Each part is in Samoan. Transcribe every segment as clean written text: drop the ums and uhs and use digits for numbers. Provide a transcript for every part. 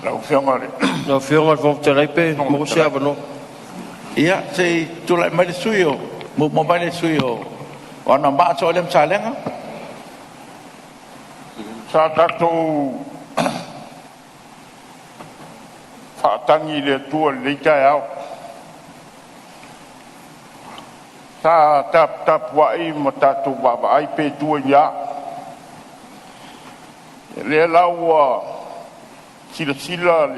Lau Afioga i le Lau Afioga i le Fofoga Fetalai pe maua se avanoa. Ia, se i tulai mai le sui usufono, muamua mai le sui usufono mo Anoamaa Saole ma Salega. Sa tatou faatagi i le Atua i lenei taeao, sa taputapuai ma tatou vaavaai pe tua i a. O lea la ua silasila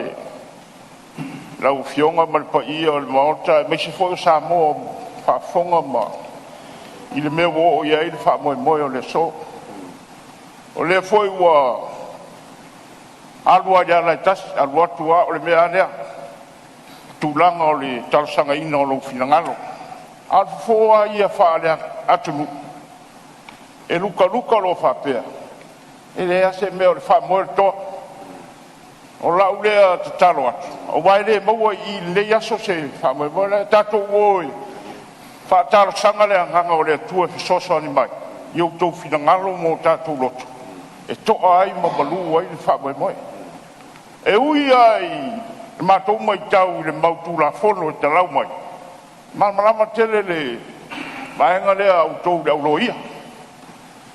lau Afioga ma le paia o le Maota aemaise foi o Samoa o faafofoga ma i le mea ua oo i ai le faamoemoe o le aso. O lea foi ua alu a i le ala e tasi, alu atu lava o le mea a lea, tulaga o le talosagaina o lou finagalo. A o le fofo lava ia faale-atunuu, e lukaluka loa faapea, e leai lava se mea o le faamoe o le toa. O lau lea tatalo atu, aua e le maua i i i lenei aso se faamoemoe lea, tatou o e faatalosaga le agaga o le Atua e fesoasoani mai i outou finagalo ma o tatou loto e to'a ai ma malu ai le faamoemoe. E ui lava i le matou matau i le mau Tulafono e talau mai, e malamalama tele le vaega lea a outou le auloia,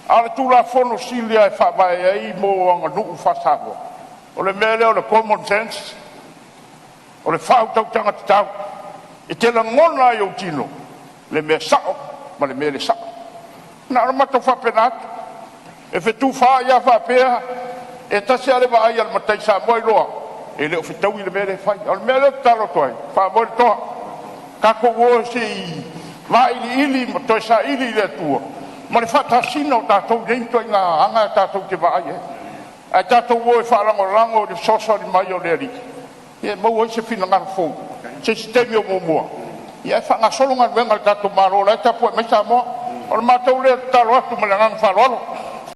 a o le Tulafono sili lava e faavae ai mo aganuu faa-Samoa, o le mea lea o le common sense, o le faautautaga tatau. E te lagona lava i ou tino le mea sao ma le mea le sao. Na ona matou faapena atu, e fetufaai a faapea, e tasi lava le vaai a le matai Samoa iloa e le o fetaui le mea lea e fai. O le mea lea ou te tatalo atu ai, faamoe le toa, tatou o se i vailiili ma toe saili i le Atua ma le faatasina o tatou i nei ituaiga aga tatou te vaai i ai. Ae tatou o e faalagolago i le fesoasoani mai o le Alii e maua ai se finagalo fou i se isi taimi o muamua, ae faagasolo galuega a le tatou Malo o la e tapuai mai Samoa. O le matou lea tatalo atu ma le agaga faaaloalo.